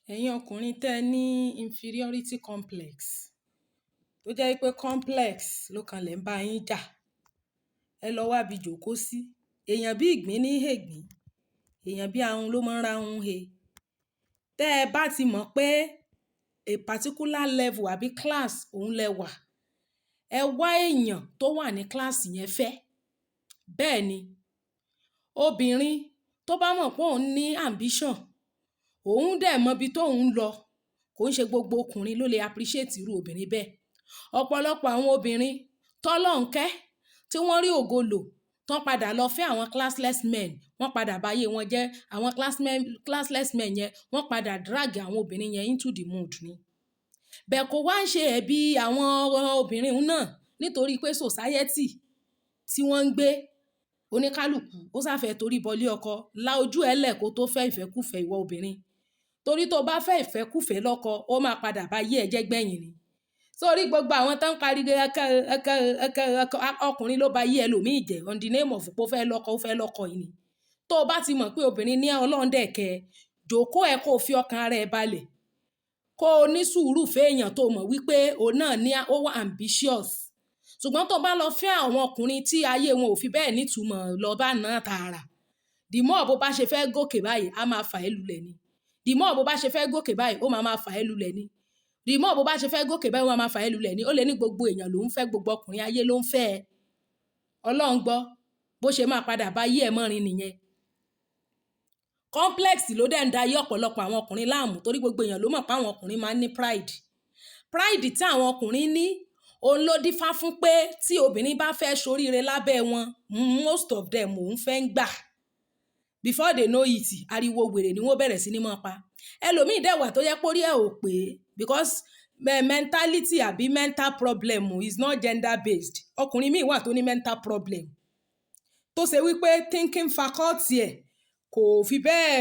Ẹ̀yin ọkùnrin tẹ ní inferiority complex, tó jẹ́ wípé complex ló kanlẹ̀ ń bá yín jà. Ẹ lọ wá bí jókòó sí. Èèyàn bí ìgbín ní hègbín, èèyàn bí ahun ló máa ń ra hun he. Tẹ́ ẹ bá ti mọ̀ pé a particular level àbí class òun lẹ wà, ẹ wá èèyàn tó wà ní class yẹn fẹ́. Bẹ́ẹ̀ ni, obìnrin tó bá mọ̀ pé òun ní ambition, òun dẹ̀ mọ ibi tó ń lọ, kò ń ṣe gbogbo ọkùnrin ló lè appreciate irú obìnrin bẹ́ẹ̀. Ọ̀pọ̀lọpọ̀ àwọn obìnrin tọ́lọ́hun kẹ́, tí wọ́n rí ògo lò, tán padà lọ fẹ́ àwọn classless men, wọ́n padà bá ayé wọn jẹ́. Àwọn classless men yẹn, wọ́n padà drag àwọn obìnrin yẹn into the mud ni. Bẹ́ẹ̀ kò wá ń ṣe ẹ̀bi àwọn obìnrin náà, nítorí pé society tí wọ́n ń gbé, oníkálukú ó sá fẹ́ torí bọlé ọkọ. La ojú ẹ lẹ̀ kó tó fẹ́ ìfẹ́kúfẹ̀ẹ́, ìwọ obìnrin. Torí tó bá fẹ́ ìfẹ́kúfẹ̀ẹ́ lọ́kọ, ó máa padà bá ayé ẹ jẹ́ gbẹ̀yìn ni. Sórí gbogbo àwọn tó ń pariwo ọkọ, ọkọ, ọkọ, ọkọ, ọkùnrin ló ba ayé ẹlòmíì jẹ́ on the name of pé ó fẹ́ lọ́kọ, ó fẹ́ lọ́kọ yìí ni. Tó bá ti mọ̀ pé obìnrin ní Ọlọ́run dẹ̀ kẹ́ ẹ, jókòó ẹ kó fi ọkàn ara ẹ balẹ̀. Kó o ní sùúrù fẹ́ èèyàn tó mọ̀ wípé òun náà ní ó wà ambitious. Ṣùgbọ́n tó bá lọ fẹ́ àwọn ọkùnrin tí ayé wọn ò fi bẹ́ẹ̀ ní ìtumọ̀ lọ bá náà tààrà, the more bó bá ṣe fẹ́ gòkè báyìí, a máa fà ẹ́ lulẹ̀ ni. The more bó bá ṣe fẹ́ gòkè báyìí, ó máa máa fà ẹ́ lulẹ̀ ni. The more bó bá ṣe fẹ́ gòkè báyìí, ó máa máa fà ẹ́ lulẹ̀ ni. Ó lè ní gbogbo èèyàn ló ń fẹ́, gbogbo ọkùnrin ayé ló ń fẹ́ ẹ. Ọlọ́run gbọ́, bó ṣe máa padà bá ayé ẹ mọ́rin nìyẹn. Complex ló dẹ̀ ń da ayé ọ̀pọ̀lọpọ̀ àwọn ọkùnrin láàmú, torí gbogbo èèyàn ló mọ̀ pé àwọn ọkùnrin máa ń ní pride. Pride tí àwọn ọkùnrin ní, òun ló dífá fún pé tí obìnrin bá fẹ́ ṣoríire lábẹ́ wọn, most of them òun fẹ́ ń gbà. Before they know it, ariwo wèrè ni wọ́n bẹ̀rẹ̀ sí ní máa pa. Ẹlòmíì dẹ̀ wà tó jẹ́ pé orí ẹ̀ ò pé, because mentality àbí mental problem is not gender based. Ọkùnrin míì wà tó ní mental problem, tó ṣe wípé thinking faculty ẹ̀ kò fi bẹ́ẹ̀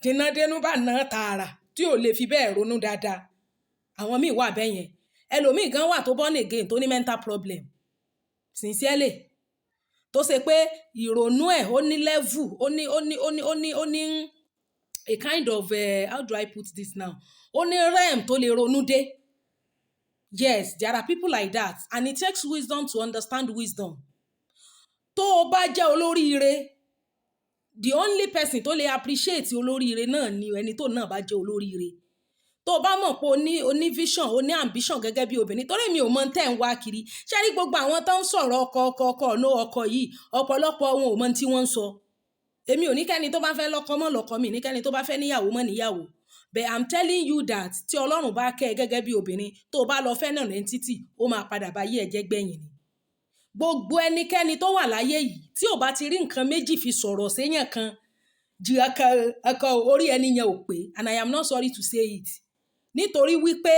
jiná dénú bá náà tààrà, tí ò lè fi bẹ́ẹ̀ ronú dáadáa. Àwọn míì wà bẹ́ẹ̀ yẹn. Ẹlòmíì gan wà tó born again tó ní mental problem, sincerely, tó ṣe pé ìrònú ẹ̀ ó ní level, ó ní a kind of, how do I put this now, ó ní realm tó lè ronú dé. Yes, there are people like that, and it takes wisdom to understand wisdom. Tó o bá jẹ́ olóríire, the only person tó lè appreciate olóríire náà ni ẹni tó náà bá jẹ́ olóríire. Tó o bá mọ̀ pé o ní vision, o ní ambition gẹ́gẹ́ bí obìnrin, torí mi ò mọ̀ tẹ́ ń wá kiri. Ṣé rí gbogbo àwọn tó ń sọ̀rọ̀ ọkọ, ọkọ, ọkọ, no ọkọ yìí, ọ̀pọ̀lọpọ̀ wọn ò mọ̀ tí wọ́n ń sọ. Èmi ò ní kẹ́ni tó bá fẹ́ lọ́kọ mọ́ lọ́kọ, mi ní kẹ́ni tó bá fẹ́ níyàwó mọ́ níyàwó, but I'm telling you that tí Ọlọ́run bá kẹ́ ẹ gẹ́gẹ́ bí obìnrin, tó o bá lọ fẹ́ náà ní títì, ó máa padà bá yé ẹ jẹ́ gbẹ̀yìn ni. Gbogbo ẹnikẹ́ni tó wà láyé yìí tí ò bá ti rí nǹkan méjì fi sọ̀rọ̀ séyàn kan ju ọkọ, ọkọ, orí ẹni yẹn ò pé, and I am not sorry to say it, nítorí wípé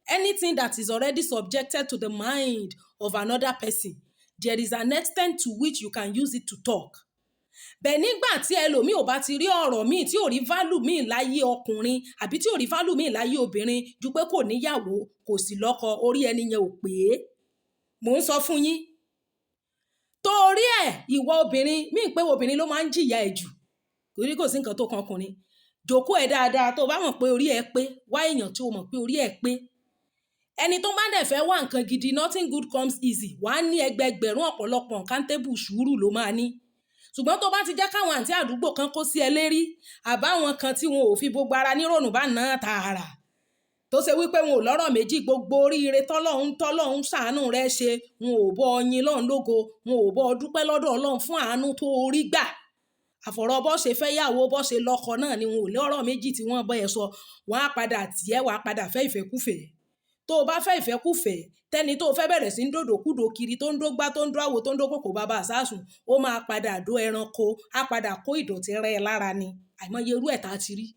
anything that is already subjected to the mind of another person, there is an extent to which you can use it to talk. Bẹ́ẹ̀ nígbà tí ẹlòmíì ò bá ti rí ọ̀rọ̀ míì, tí ò rí value míì láyé ọkùnrin àbí tí ò rí value míì láyé obìnrin ju pé kò níyàwó, kò sì lọ́kọ, orí ẹni yẹn ò pé. Mò ń sọ fún yín. Torí ẹ̀, ìwọ obìnrin míì pé obìnrin ló máa ń jìyà ẹ̀ jù, torí kò sí nǹkan tó kan ọkùnrin. Jókòó ẹ dáadáa. Tó bá mọ̀ pé orí ẹ pé, wá èèyàn tí o mọ̀ pé orí ẹ pé. Ẹni tó bá dẹ̀ fẹ́ wá nǹkan gidi, nothing good comes easy. Wà á ní ẹgbẹẹgbẹ̀rún ọ̀pọ̀lọpọ̀ uncountable sùúrù ló máa ní. Ṣùgbọ́n tó bá ti jẹ́ káwọn àǹtí àdúgbò kan kó sí ẹ lérí, àbáwọn kan tí wọn ò fi gbogbo ara nírònú bá náà tààrà, tó ṣe wípé wọn ò lọ́rọ̀ méjì, gbogbo oríire tọ́lọ́hun ṣàánú rẹ ṣe, wọn ò bọ́ ọyin lọ́hun lógo, wọn ò bọ́ dúpẹ́ lọ́dọ̀ Ọlọ́run fún àánú tó rí gbà, àfọ̀rọ̀ bọ́ ṣe fẹ́ yàwó, bọ́ ṣe lọ́kọ náà ni wọn ò ní ọ̀rọ̀ méjì tí wọ́n bọ́ ẹ sọ, wọ́n á padà tiẹ̀, wàá padà fẹ́ ìfẹ́kúfẹ̀ẹ́. Tó o bá fẹ́ ìfẹ́kúfẹ̀ẹ́, tẹ́ni tó o fẹ́ bẹ̀rẹ̀ sí ń dòdòkúdò kiri, tó ń dógbá, tó ń dó àwo, tó ń dókòkò bàbá àsásùn, ó máa padà dó ẹranko, á padà kó ìdọ̀tí rẹ́ ẹ lára ni. Àìmọye irú ẹ̀ tá a ti rí.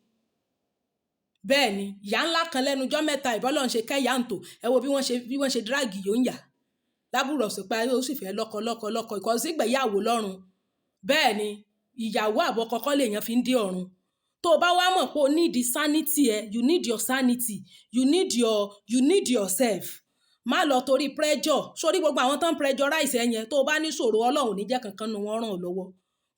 Bẹ́ẹ̀ ni, ìyá ńlá kan lẹ́nu ọjọ́ mẹ́ta ìbọ́lọ̀ ń ṣe kẹ́yà ń tò. Ẹ wo bí wọ́n ṣe drag yóò ń yà lábùrọ̀ sí pé ó sì fẹ́ lọ́kọ, lọ́kọ, lọ́kọ, ìkọ́ sí ìgbéyàwó lọ́run. Bẹ́ẹ̀ ni, ìyàwó àbọ̀kọ kọ́ lèèyàn fi ń dé ọ̀run. Tó o bá wá mọ̀ pé o need sanity ẹ, you need your sanity, you need yourself. Má lọ torí pressure. Sórí gbogbo àwọn tó ń pressurize ẹ yẹn, tó o bá ní ṣòro, Ọlọ́run ò ní jẹ́ kankan nu wọn ràn ọ́ lọ́wọ́.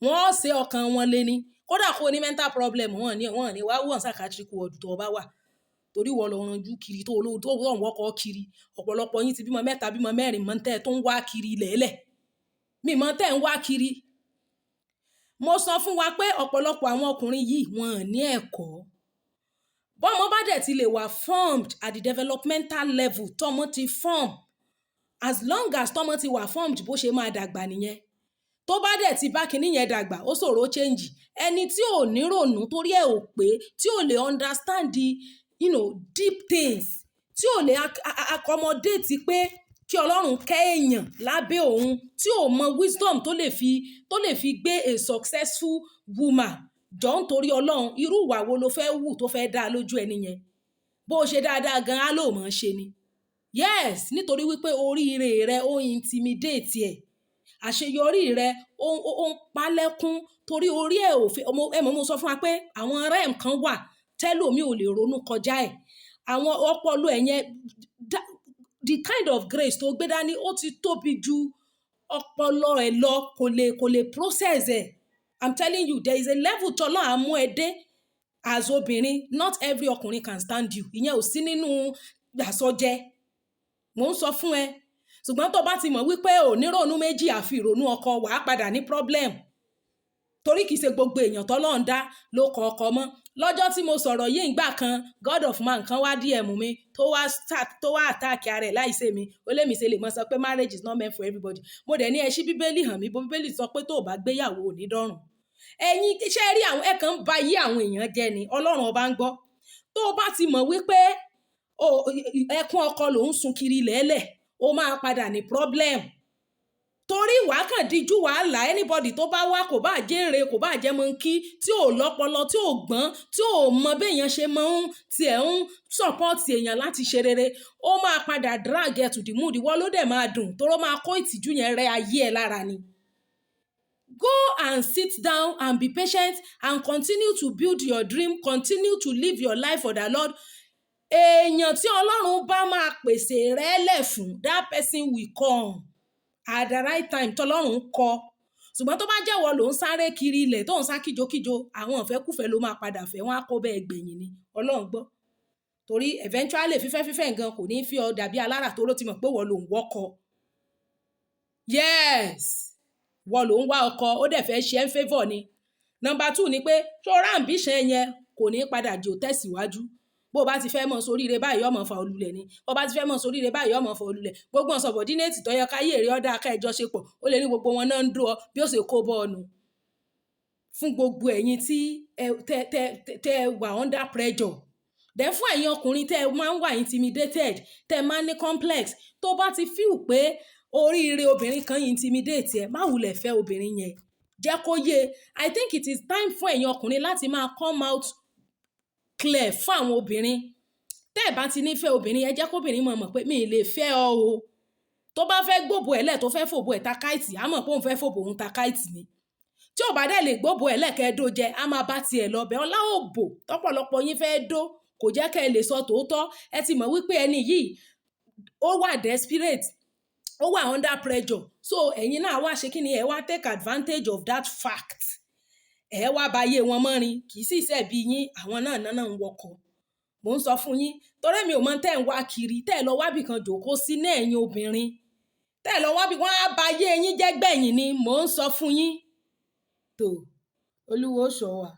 Wọ́n ó ṣe ọkàn wọn lé ní. Kódà wọ́n lè má fẹ́ kó o rí ògo lò. Kódà kó ní mental problem, wọ́n ní wá wọ́n psychiatric ward tó bá wà. Torí ìwọ lọ ranjú kiri tó ló tó ń wọ́kọ̀ kiri. Ọ̀pọ̀lọpọ̀ yín ti bímọ mẹ́ta, bímọ mẹ́rin, mọ́ tẹ́ tó ń wá kiri lẹ́lẹ̀. Mi mọ̀ tẹ́ ń wá kiri. Mo sọ fún wa pé ọ̀pọ̀lọpọ̀ àwọn ọkùnrin yìí, wọ́n ò ní ẹ̀kọ́. Bọ́mọ bá dẹ̀ ti lè wà formed at the developmental level, tọ́mọ ti form, as long as tọ́mọ ti wà formed, bó ṣe máa dàgbà nìyẹn. Tó bá dẹ̀ ti bá kinní yẹn dàgbà, ó ṣòro change. Ẹni tí ò ní rònú, torí ẹ̀ ò pé, tí ò lè understand the deep things, tí ò lè accommodate pé kí Ọlọ́run kẹ́ èèyàn lábẹ́ òun, tí ò mọ wisdom tó lè fi gbé a successful woman jọ, nítorí Ọlọ́run, irú ìwà wo ló fẹ́ wù tó fẹ́ dá lójú ẹni yẹn? Bó ṣe dáadáa gan á lò mọ̀ ṣe ni. Yes, nítorí wípé oríire rẹ ó intimidate ẹ̀, àṣeyọrí rẹ ó ń palẹ́kún torí orí ẹ̀ ò fi ọmọ ẹ mọ̀. Mo sọ fún wa pé àwọn realm kan wà tẹ́lòmí ò lè ronú kọjá ẹ̀. Àwọn ọpọlọ ẹ̀ yẹn, the kind of grace tó gbé dání, ó ti tóbi ju ọpọlọ ẹ̀ lọ, kò lè process ẹ̀. I'm telling you, there is a level tọ́lọ́ àmú ẹ dé as obìnrin. Not every ọkùnrin can stand you. Ìyẹn ò sí nínú àsọjẹ mò ń sọ fún ẹ. Ṣùgbọ́n tó bá ti mọ̀ wípé ò ní ronú méjì àfi ìrònú ọkọ, wàá padà ní problem, torí kìí ṣe gbogbo èèyàn tọ́lọ́run dá ló kọ ọkọ mọ́. Lọ́jọ́ tí mo sọ̀rọ̀ yìí ńgbà kan, God of man kan wá DM mi, tó wá start, tó wá attack ara ẹ̀ láìsí mi. Ó lé mi ṣe lè mọ sọ pé marriage is not meant for everybody. Mo dẹ̀ ní ẹ ṣí Bíbélì hàn mí bó Bíbélì sọ pé tó o bá gbéyàwó, ò ní dọ́rùn. Ẹ̀yin ṣé rí àwọn ẹ̀ kàn ń ba yí àwọn èèyàn jẹ́ ni. Ọlọ́run Ọba ń gbọ́. Tó o bá ti mọ̀ wípé ẹkún ọkọ ló ń sun kiri lẹ́lẹ̀, ó máa padà ní problem, torí wàá kàn díjú wàhálà. Anybody tó bá wá, kò bá jèrè, kò bá jẹ́ monkey, tí ò lọ́pọlọ, tí ò gbọ́n, tí ò mọ béèyàn ṣe máa ń tiẹ̀ ń support èèyàn láti ṣe rere, ó máa padà drag ẹ to the mood. Ìwọ ló dẹ̀ máa dùn, toró máa kó ìtìjú yẹn rẹ ayé ẹ lára ni. Go and sit down and be patient and continue to build your dream, continue to live your life for the Lord. Èèyàn tí Ọlọ́run bá máa pèsè rẹ̀ lẹ̀ fún, that person will come at the right time tọ́lọ́run kọ. Ṣùgbọ́n tó bá jẹ́wọ́ ló ń sáré kiri ilẹ̀, tó ń sá kíjokíjo, àwọn ìfẹ́kùfẹ́ ló máa padà fẹ́, wọ́n á kó bẹ́ẹ̀ gbẹ̀yìn ni. Ọlọ́run gbọ́. Torí eventually, fífẹ́ fífẹ́ nǹkan kò ní fi ọ dàbí alára tó ló ti mọ̀ pé wọ́n ló ń wọ́kọ. Yes, wọ́n ló ń wá ọkọ, ó dẹ̀ fẹ́ ṣe é ń favour ni. Number two ni pé ṣọ́ra, ambition yẹn kò ní padà jò tẹ̀síwájú. Bó o bá ti fẹ́ mọ̀ sóríire báyìí, ọmọ fa olulẹ̀ ni. Bó o bá ti fẹ́ mọ̀ sóríire báyìí, ọmọ fa olulẹ̀. Gbogbo subordinate tó yẹ káyé èrè ọ̀dà ká ẹjọ́ ṣe pọ̀, ó lè ní gbogbo wọn náà ń dúró bí ó ṣe kó bọ́ọ̀nù. Fún gbogbo ẹ̀yin tí ẹ tẹ tẹ tẹ wà under pressure, then fún ẹ̀yin ọkùnrin tẹ́ ẹ máa ń wà intimidated, tẹ́ ẹ máa ń ní complex, tó bá ti feel pé oríire obìnrin kan intimidate ẹ, má wulẹ̀ fẹ́ obìnrin yẹn, jẹ́ kó yé. I think it is time fún ẹ̀yin ọkùnrin láti máa come out clear fún àwọn obìnrin. Tẹ́ ẹ̀ bá ti ní fẹ́ obìnrin, ẹ jẹ́ kóbìnrin mọ̀ mọ̀ pé mi ì lè fẹ́ ọ o. Tó bá fẹ́ gbòbò ẹ̀ lẹ̀, tó fẹ́ fòbò ẹ̀ ta káìtì, á mọ̀ pé òun fẹ́ fòbò òun ta káìtì ni. Tí ò bá dẹ̀ lè gbóbo ẹ̀ lẹ́kẹ̀ẹ́ dó jẹ, á máa bá tiẹ̀ lọ bẹ́ẹ̀. Ọlá òbò tọ́pọ̀lọpọ̀ yín fẹ́ dó kò jẹ́ kẹ́ ẹ lè sọ tòótọ́. Ẹ ti mọ̀ wípé ẹni yìí, ó wà desperate, ó wà under pressure, so ẹ̀yin náà wá ṣe kí ni? Ẹ wá take advantage of that fact, ẹ wá ba ayé wọn mọ́rin. Kì í sì ṣẹ̀bi yín, àwọn náà náà ń wọkọ̀. Mò ń sọ fún yín torí mi ò mọ tẹ́ ń wá kiri, tẹ́ ẹ lọ wábì kan jòkó sí ní. Ẹ̀yin obìnrin tẹ́ ẹ lọ wábì, wọ́n á ba ayé yín jẹ́ gbẹ̀yìn ni. Mò ń sọ fún yín tó Olúwo ṣọ́ wa.